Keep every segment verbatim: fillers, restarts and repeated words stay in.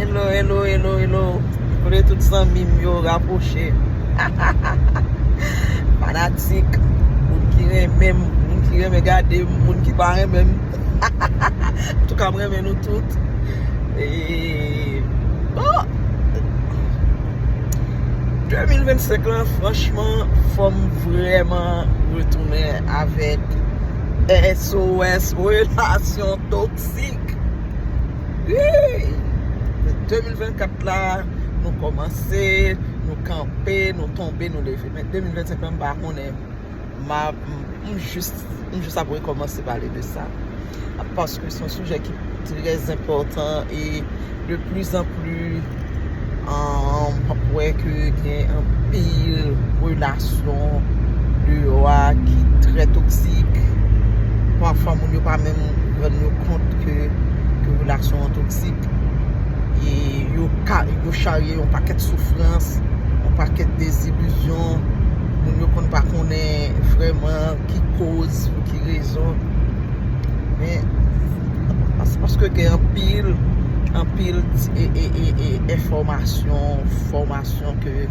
Hello, hello, hello, hello. Kote tout zanmi m yo rapwoche. Fanatik, moun ki renmen m, moun ki renmen gade m, moun ki pa renmen m. Antouka, m renmen nou tout. E, bon, de mil vennsenk lan, franchman, fò m vrèman retounen avèk S O S relasyon toksik. Wi! De mil vennkat la, nou kòmanse, nou kanpe, nou tonbe, nou leve. Men de mil vennsenk lan, m pa konnen. M a, m, m jis, m jis ap rekòmanse pale de sa. Paske se yon sijè ki trè enpòtan e de plus en plus, um, m ap wè ke gen anpil relasyon deyò a ki trè toksik. Pafwa, moun yo pa menm rann yo kont ke, ke relasyon an toksik. E yo ka, yo charye yon pakèt soufrans, yon pakèt dezilizyon. Moun yo konn pa konnen vrèman ki koz, pou ki rezon. Men, pas-, paske gen anpil, anpil ti, e, e, e, e, enfòmasyon, fòmasyon ke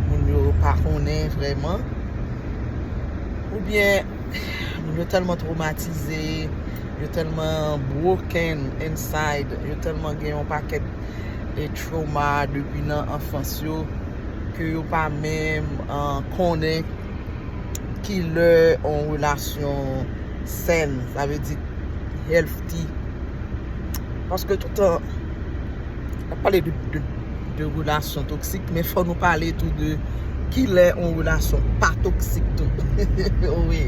moun yo pa konnen vrèman. Oubyen, moun yo tèlman twomatize, yo tèlman broken inside, yo tèlman gen yon pakèt e trauma depi nan anfans yo, ke yo pa menm, ah, konnen ki lè yon relasyon sèn, sa vle di healthy. Paske toutan, n ap pale de, de, de relasyon toksik, men fò nou pale tou de ki lè yon relasyon pa toksik tou. Wi,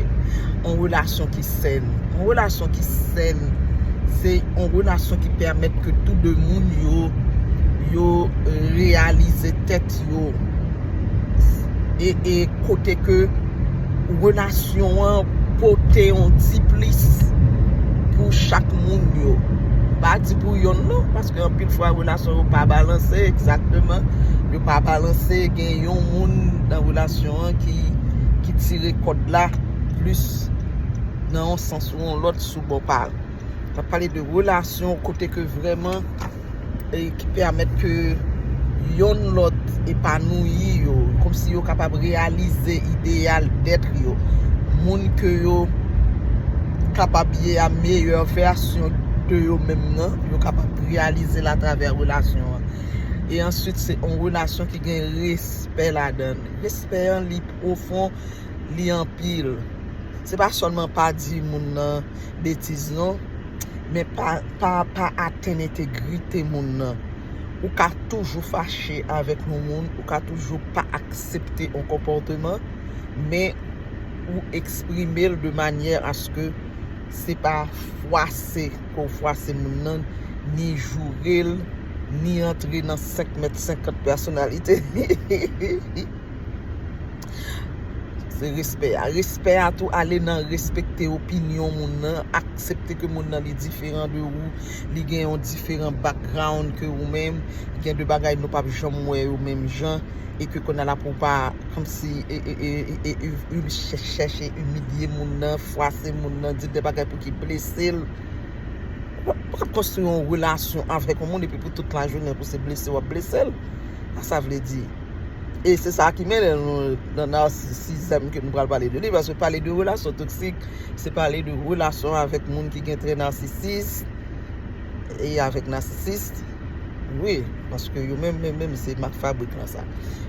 yon relasyon ki sèn. Yon relasyon ki sèn, se yon relasyon ki pèmèt ke tou de moun yo, yo reyalize tèt yo. E, e kote ke relasyon an pote yon ti plis pou chak moun yo. Pa di pou yonn non, paske anpil fwa relasyon yo pa balanse egzakteman. Yo pa balanse, gen yon moun nan relasyon an ki, ki tire kòd la plis nan yon sans ou yon lòt sou bò pa l. N ap pale de relasyon kote ke vrèman, e ki pèmèt ke yonn lòt epanouyi yo, kòmsi yo kapab reyalize ideyal dèt yo. Moun ke yo kapab ye a meyè vèsyon de yo menm nan, yo kapab reyalize l atravè relasyon an. E answit, se yon relasyon ki gen respè ladan l. Respè an, li pwofon, li anpil. Se pa sèlman pa di moun nan betiz non, men pa, pa, pa atenn entegrite moun nan. Ou ka toujou fache avèk yon moun, ou ka toujou pa aksepte yon konpòteman, men ou eksprime l de manyè aske se pa fwase ke w fwase moun nan, ni joure l, ni antre nan senk mèt senkant pèsonalite. Se respè a. Respè a tou ale nan respekte opinyon moun nan, aksepte ke moun nan li diferan de ou, li gen yon diferan background ke ou menm, gen de bagay nou p ap janm wè yo menm jan, e ke kounye a la pou w pa kòmsi e, e, e, e, e, e, chèche imilye moun nan, fwase moun nan, di de bagay pou ki blese l. Ou p ap konstwi yon relasyon avèk yon moun epi pou tout lajounen pou se blese w ap blese l. Sa sa vle di. E se sa ki mennen nou nan narsisizm ke nou pral pale de li, paske pale de relasyon toksik, se pale de relasyon avèk moun ki gen trè narsisis e avèk narsisis. Wi, paske yo menm, menm, menm se mak fabrik lan sa.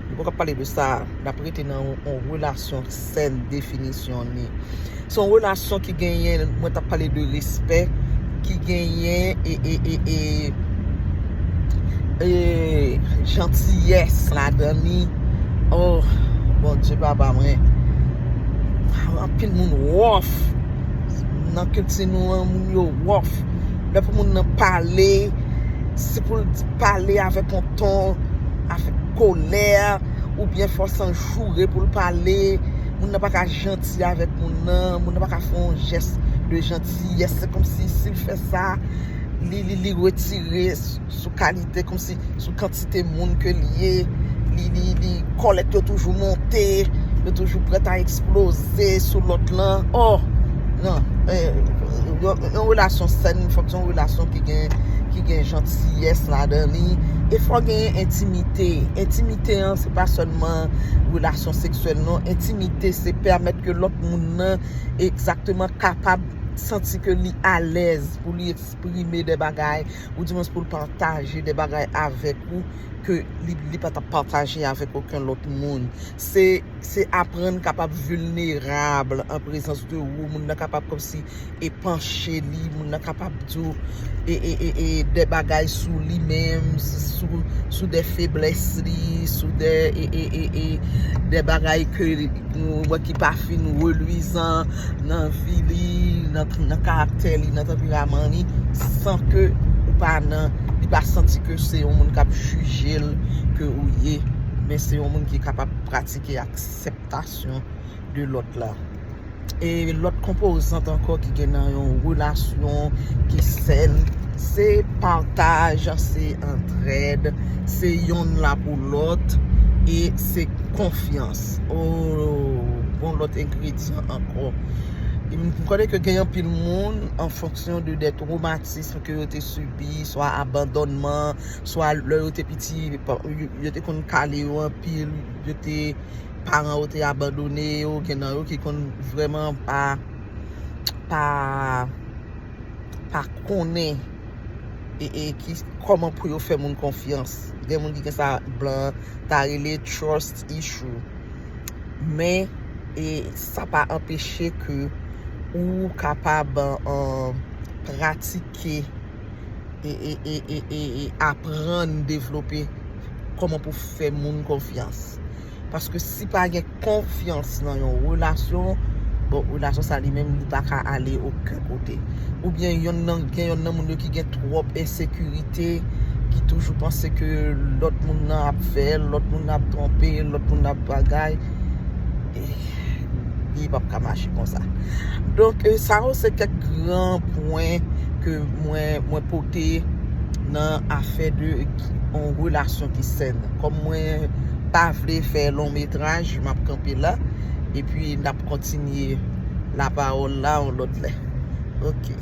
Nou poko ap pale de sa, n ap rete nan yon, yon relasyon sèn definisyon li. Se yon relasyon ki genyen, mwen t ap pale de respè, ki genyen e, e, e, e, e jantiyès ladan li. Oh, Bondye papa mwen. Anpil moun wòf. Nan kilti nou an, moun yo wòf. Lè pou moun nan pale, se pou l pale avèk yon ton, avèk kolè, oubyen fòse l joure pou l pale. Moun nan pa ka janti avèk moun nan, moun nan pa ka fè yon jès de jantiyès. Se kòmsi si l fè sa, li, li, li retire s-, sou kalite, kòmsi sou kantite moun ke l ye, li, li, li, kòlèt yo toujou monte, yo toujou prèt a eksploze sou lòt lan. Oh, non, eh, yon, yon relasyon sèn, fòk se yon relasyon ki gen, ki gen jantiyès ladan li. E fò genyen entimite. Entimite an, se pa sèlman relasyon seksyèl, non. Entimite, se pèmèt ke lòt moun nan egzakteman kapab santi ke li alèz pou li eksprime de bagay, oudimwens pou l pataje de bagay avèk ou ke li, li pa t ap pataje avèk okenn lòt moun. Se, se aprann kapab vilnerab an prezans de ou. Moun nan kapab kòmsi e panche li, moun nan kapab di w e, e, e, e, de bagay sou li menm, sou, sou de feblès li, sou de, e, e, e, e, de bagay ke nou wè ki pa fin relwizan nan vi li, nan, nan karaktè li, nan tanperaman li, san ke ou pa nan, li pa santi ke se yon moun k ap jije l ke ou ye, men se yon moun ki kapab pratike akseptasyon de lòt la. E lòt konpozant ankò ki gen nan yon relasyon ki sèn, se pataj, se antrèd, se yonn la pou lòt, e se konfyans. Oh, bon, lòt engredyan ankò. M konnen ke gen anpil moun, an fonksyon de, de twomatism ke yo te sibi, swa abandònman, swa lè yo te piti, yo, yo te konn kale yo anpil, yo te, paran yo te abandone yo, gen nan yo ki konn vrèman pa, pa, pa konnen e, e ki, kòman pou yo fè moun konfyans. Gen moun ki gen sa blan ta rele trust issue. Men, e sa pa anpeche ke ou kapab, euh, pratike e, e, e, e, e, e aprann devlope kòman pou fè moun konfyans. Paske si pa gen konfyans nan yon relasyon, bon, relasyon sa li menm, li pa ka ale okenn kote. Oubyen yonn nan, gen yonn nan moun yo ki gen twòp ensekirite, ki toujou panse ke lòt moun nan ap fè l, lòt moun nan ap twonpe l, lòt moun nan ap bagay. E li p ap ka mache konsa. Donk, e, sa yo se kèk gran pwen ke mwen, mwen pote nan afè de yon relasyon ki sèn. Kòm mwen pa vle fè long metraj, m ap kanpe la. Epi n ap kontinye lapawòl la yon lòt lè. Ok.